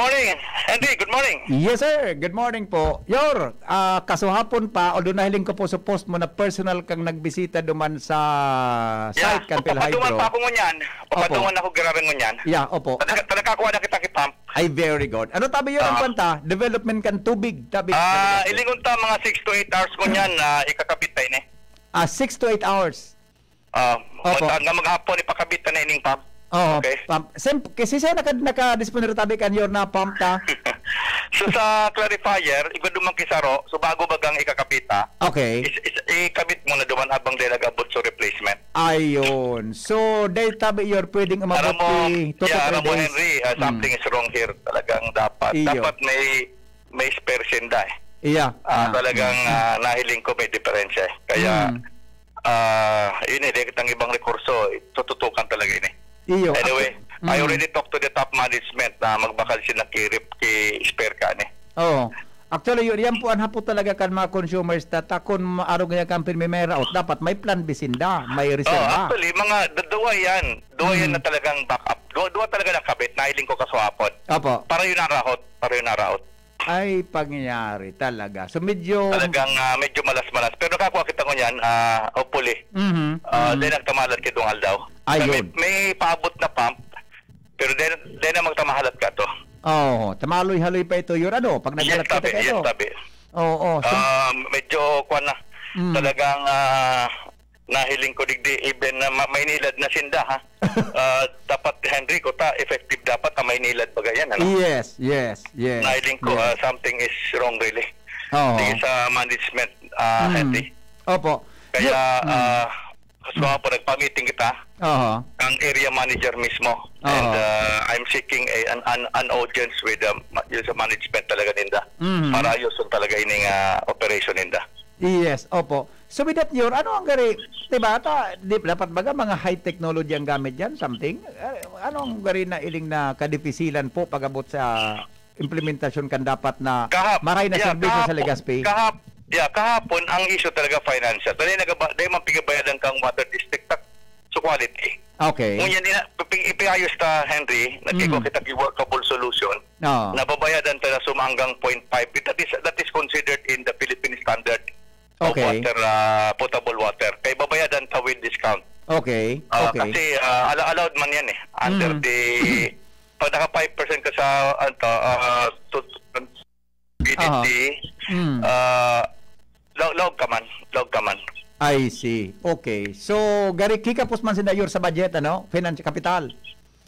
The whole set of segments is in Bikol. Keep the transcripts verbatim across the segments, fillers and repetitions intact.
Morning, Henry. Good morning. Yes, sir. Good morning po. Yor, ah, kasuhapon pa, although nahiling ko po sa post mo na personal kang nagbisita duman sa site kan Papaduman Hydro. pa ako ngunyan. Papaduman ako grabe ngunyan. Yeah, opo. Talaga, talaga kuha na kita ki pump. Ay, very good. Ano tabi yun ang Ah. panta? Development kan tubig. Tabi Ah, talaga. Ilingon ta mga six to eight hours ngunyan na ikakabit tayo ni. Ah, six to eight hours. Ah, Opo. Hanggang maghapon, ipakabit na ining pump. Oo, Okay. pump. Sim-, kasi siya naka-, nakadisponer tabi kan your na pump ta. So, sa clarifier, igwa duman kisaro, so bago bagang ikakabit, ha? Okay. Is, is, ikabit mo na duman habang di nag-abot sa replacement. Ayun. So, dahil tabi your pwedeng Aram umabot mo, si two to yeah, three aram mo, days. Henry, ah, Mm. something is wrong here. Talagang dapat, Iyo. dapat may, may spare senda, eh. Iya. Ah, Ah, talagang, mm, mm. ah, nahiling ko may diferensya, eh. Kaya, Mm. ah, yun, eh, dahil kitang ibang rekurso, eh, tututukan talaga yun, eh. Iyo. Anyway, Ako, I mm. already talked to the top management na magbakal sila ki rep-, ki spare kan, eh. Oo. Actually, yun, yan po ang hapot talaga kan mga consumers ta, ta kun ma-, arog niya kan pirmi may raot, dapat may plan B sinda, may Oh, reserva. actually, mga d-, duwa yan. Duwa yan Mm. na talagang backup. Duwa, duwa talaga nakabit. Nahiling ko kasuhapon. Opo. Para yun ang raot. Para yun ang raot. Ay, pangyayari talaga. So, medyo Talagang, ah, medyo malas-malas. Pero nakakuha kita ngunyan, ah, hopefully. Mhm, Ah, mhm. Dahil nagtamalat ki dong aldaw. Ayun. May, may paabot na pump. Pero dahil, dahil na magtamahalat ka to. Oo, tamaloy-haloy pa ito, Your, ano, pag Yes, naghalat ka tabi. na Yes, kayo. tabi. Oo, so Ah, medyo, kwan na. Mm. Talagang, ah, nahiling ko digdi, even na ma-, Maynilad na sinda, ha? Ah, dapat, Henry, ko ta, effective dapat ang Maynilad baga yan, ano? Yes, yes, yes, Nahiling ko, yes. ah, something is wrong, really. Oo. Sige sa management, ah, Mm. Henry. Opo. Kaya, Yo-, mm. ah, so, po, nagpa-meeting kita, Oo. ang area manager mismo. And, Oo. ah, I'm seeking a, an, an, an audience with, um, ma-, yun sa management talaga ninda. Mhm. Para ayuson talaga ining, ah, operation ninda. Yes, opo. So, with that, Yor, ano ang gari, di ba, ta, di, dapat baga mga high technology ang gamit dyan, something? Ah, ano ang gari na iling na kadipisilan po pag-abot sa implementasyon kan dapat na Kahap-, maray na yeah, serbisyo sa kahapon, Legazpi? kahap-, yeah, kahapon, ang issue talaga financial. Dali nagaba-, dahil man pigabayadan kang water district tax, so quality. Okay. Ngunyan, ina-, ipi-, ipiayos ta, Henry, nagkikwa Mm. kita ki workable solution. Oo. Nababayadan ta na suma hanggang point five. That is, that is considered in the Philippine standard of Okay. water, ah, potable water. Kaya babayadan ta with discount. Okay, Ah, okay. Kasi, ah, ala-, allowed man yan eh. Under Mhm. the, pag naka five percent ka sa, ano, ah, to, P D T, Aha. Mm. ah, laog, laog ka man. Laog ka man. I see. Okay. So, gari, kikapos man si Mayor sa budget, ano? Finance, kapital.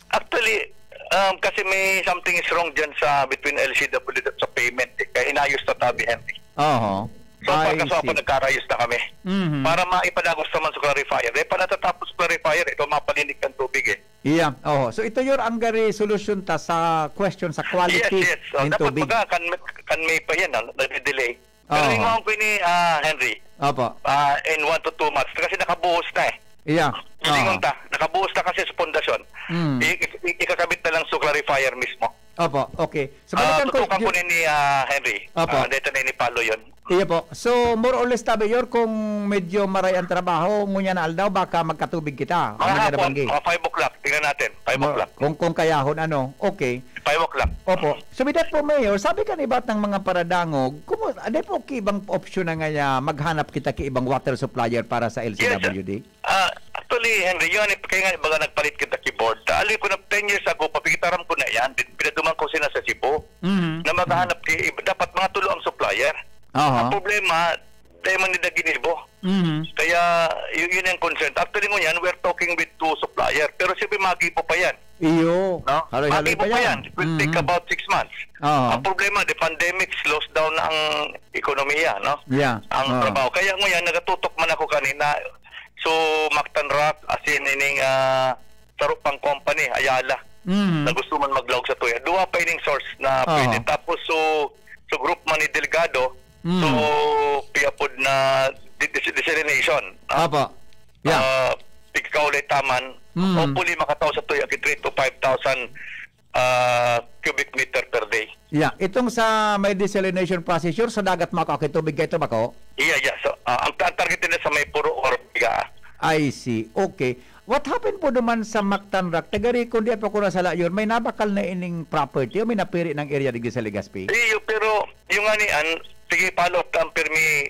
Actually, um, kasi may something is wrong dyan sa, between L C W at sa payment, eh. Kaya inayos na tabi, Henry. Oho. So, I pagka sa see. Ako, nagkarayos na kami. Mhm. Para maipadagos naman sa clarifier. Eh, pa natatapos clarifier, ito mapalinig ng tubig, eh. Iya, oho. So, ito, Yor, ang gari solusyon ta sa question sa quality Yes, yes. So, ng dapat tubig. Baga, kan, kan may pa yan, ah, nagde-delay. Pero Oo. Ingon ko ini, ah, Henry, Opo. ah, in one to two months, kasi nakabuhos na eh. Iya. Ingon Oo. Ta, nakabuhos na kasi sa pundasyon. Mm. I-, i-, ikakabit na lang sa clarifier mismo. Opo, okay. So, Ah, balikan ko tutukan ko yun. Ni, ni, ah, Henry. Opo. Ah, dito na inipalo yun. Iya po. So, more or less, tabi, Yor, kung medyo maray ang trabaho, ngunyan na aldaw, baka magkatubig kita. Mga Ano niya hapon, nabanggi? Mga five o'clock. Tingnan natin. Five Mo-, o'clock. Kung, kung kayahon, ano. Okay. Five o'clock. Opo. So, with that po, Mayor, sabi ka ni Batang mga paradangog, kumu-, ano po ki ibang opsyon na nga, ah, maghanap kita ki ibang water supplier para sa Yes, sir. L C W D? Ah, actually, Henry, yun, eh, kaya nga, baga nagpalit kita ki board. Ta, ali ko na, ten years ago, papikitaram ko na yan. Din, pinaduman ko sina sa Cebu Mhm. Na maghahanap ki, dapat mga tulo ang supplier. Aha. Ang problema, dahil man nila ginibo. Mhm. Kaya, y-, yun ang concern. Actually, ngunyan, we're talking with two supplier. Pero siyempre, magibo pa yan. Iyo. No? Haloy-haloy Magibo pa pa yan. yan. It will take Mhm. about six months. Oo. Ang problema, the pandemic slows down na ang ekonomiya, no? Yeah. Ang Oo. trabaho. Kaya ngunyan, nagatutok man ako kanina. So, Mactan Rock, as in, ining, ah, saro pang company, Ayala, Mhm. na gusto man maglaog sa tuya. Duwa pa ining source na Oo. pwede. Tapos, so, so group man ni Delgado, Mhm. so, piyapod na de-, de-, desalination, ah. Apo. Yeah. Ah, pigkaulay taman. Mhm. Hopefully, makatao sa tuya ki three to five thousand, ah, cubic meter per day. Yeah. Itong sa may desalination process, sure, sa dagat mako, okay, tubig kayo ito, bako? Iya, iya. So, ah, ang, ang target nila sa may Puro or Biga. I see. Okay. What happened po duman sa Mactan Rock? Taga Rico, di pa ko nasala yun. May nabakal na ining property o may napiri ng area digdi sa Legazpi? Iyo, pero yung nga ni An, sige, follow up ka, Permi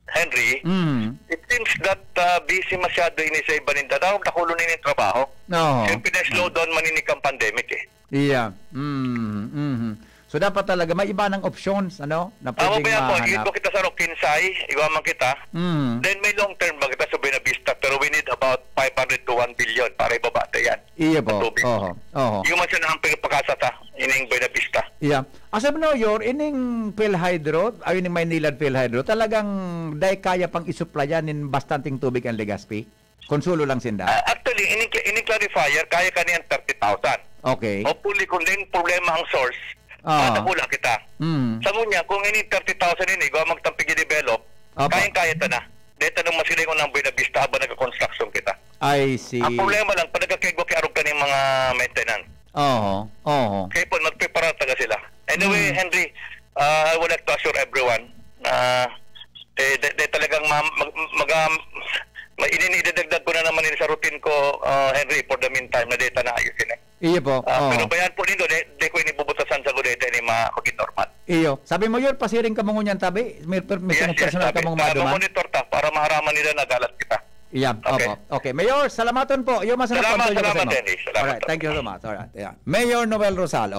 Henry. Mm. It seems that uh, busy masyado ini sa iba ninda. Daw, nakulo na yung trabaho. Oo. Siyempre, na-slow down man ini kang pandemic eh. Iya. Mm, mhm. So, dapat talaga may iba ng options, ano, na Tama pwedeng ba yan po? mahanap. Igo kita sa Rokinsay, igo man kita. Mm. Then may long term ba kita sa Buena Vista? Pero we need about five hundred to one billion para ibaba ta yan. Iya po. Tubig. Oho. Oho. Yung man siya na ang pinapakasa ta, ining Buena Vista. Iya. Asab no, Yor, ining PhilHydro, ay, ining Maynilad PhilHydro, talagang dai kaya pang isuplayan nin bastanteng tubig ang Legazpi? Konsulo lang sinda? Ah, actually, ining, ining clarifier, kaya ka niyan thirty thousand. Okay. Hopefully, kung din problema ang source, Ah. madakula kita. Mm. Sa ngunya, kung ini thirty thousand ini, gawa magtampig i-develop, Apa. kayang-kaya ta na. Dito nung masilingon ng Buena Vista habang nagka-construction kita. I see. Ang problema lang, pag nagkakaigwa, kiarog ka ng mga maintenance. Oho, oho. Kaya po, magpreparar taga sila. Anyway, Mm. Henry, uh, I would like to assure everyone na eh, de, de talagang ma, mag, mag, um, ma, inini, idadagdag ko na naman yun sa routine ko, uh, Henry, for the meantime, na data na ayusin eh. Iyo po. Ah, Oo. pero bayaan po nindo, de, de ko inibubutasan sa gudete ni ma, maging normal. Iyo. Sabi mo yun, pasiring ka mo ngunyan tabi. May, per, may Yes, yes, personal ka sabi. mong Ah, maduman. mamonitor ta para maharaman nila na galat kita. Yeah, Okay. opo. Okay. Mayor, salamaton po. Iyo, masanap po ang Salamat, tuyo salamat, kasama. Dennis. Salamat Alright, po. thank you so much. Alright, yeah. Mayor Noel Rosal,